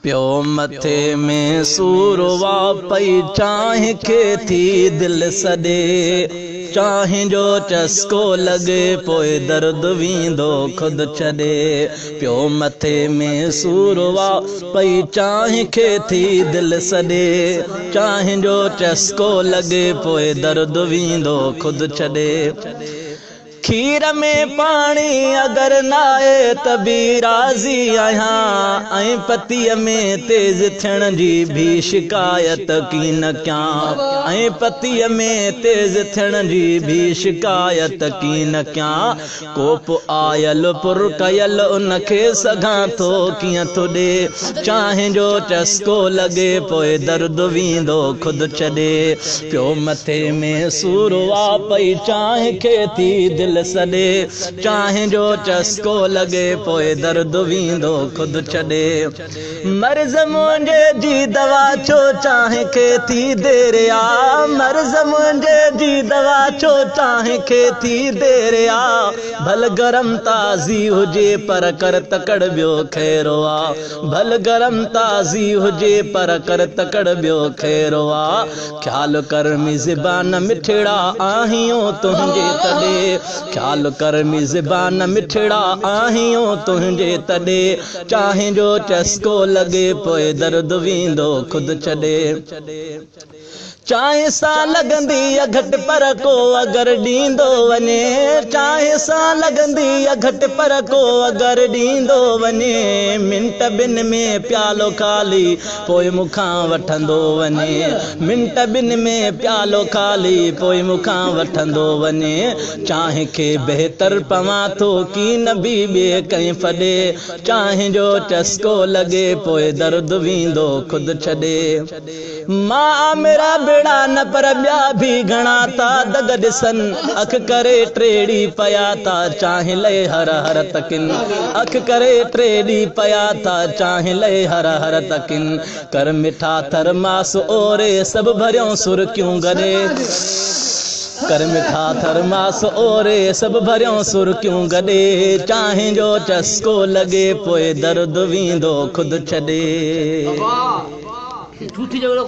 پيو مٿي ۾ سور آ پئي چانهه کي ٿي دل سڏي. چانهه جو چسڪو لڳي پوءِ درد ويندو خود ڇڏي. پيو مٿي ۾ سور آ پئي چانهه کي ٿي دل سڏي. چانهه جو چسڪو لڳي پوءِ درد ويندو خود ڇڏي. کير ۾ پاڻي اگر نه آهي ته به راضي آهيان. ۽ پتيءَ ۾ تيز ٿيڻ جي به شڪايت ڪين ڪيان. ۽ پتيءَ ۾ تيز ٿيڻ جي به شڪايت ڪين ڪيان. ڪوپ آيل پر ڪيل ان کي سگهان ٿو ڪيئن ٿو ڏي. چانهه جو چسڪو لڳي پوءِ درد ويندو خود ڇڏي. پيو مٿي ۾ سور آ پئي چانهه کي ٿي دل سڏي. چانهه جو چسڪو لڳي پوءِ درد ويندو خود ڇڏي. مرض منهنجي جي دوا ڇو چانهه کي ٿي دير آ. مرض منهنجي جي دوا ڇو چانهه کي ٿي دير آ. ڀل گرم تازي هجي پر ڪر تڪڙ ٻيو خيرو آ. ڀل گرم تازي هجي پر ڪر تڪڙ ٻيو خيرو آ. خيال ڪر مي زبان مٺڙا آهيون تنهنجي تڏي. خيال ڪر مي زبان مٺڙا آهيون تنهنجي تڏي. چانهه جو چسڪو لڳي پوءِ درد ويندو خود ڇڏي. چانهه سان لڳندي گهٽ پر ڪو اگر ڏيندو وڃي. چانهه سان لڳندي گهٽ پر ڪو اگر ڏيندو وڃي. منٽ ٻن ۾ پيالو خالي پوءِ مون کان وٺندو وڃي. منٽ ٻن ۾ پيالو خالي پوءِ مون کان وٺندو وڃي. چانهه کي بهتر پوان ٿو ڪه نه به ٻئي ڪنهن ڦڏي. چانهه جو چسڪو لڳي پوءِ درد ويندو خود ڇڏي. مان ميرا ٻيڙا نه پر ٻيا به گهڻا ٿا دڳ ڏسن. اک ڪري ٽيڙي پيا ٿا چانهه لئي هر هر تڪن. اک ڪري ٽيڙي پيا ٿا چانهه لئي هر هر تڪن. ڪر مٺا ٿرماس اوري سڀ ڀريون سرڪيون گڏي. ڪر مٺا ٿرماس اوري سڀ ڀريون سرڪيون گڏي. چانهه جو چسڪو لڳي پوءِ درد ويندو خود ڇڏي. جهوٺي جهڳڙو.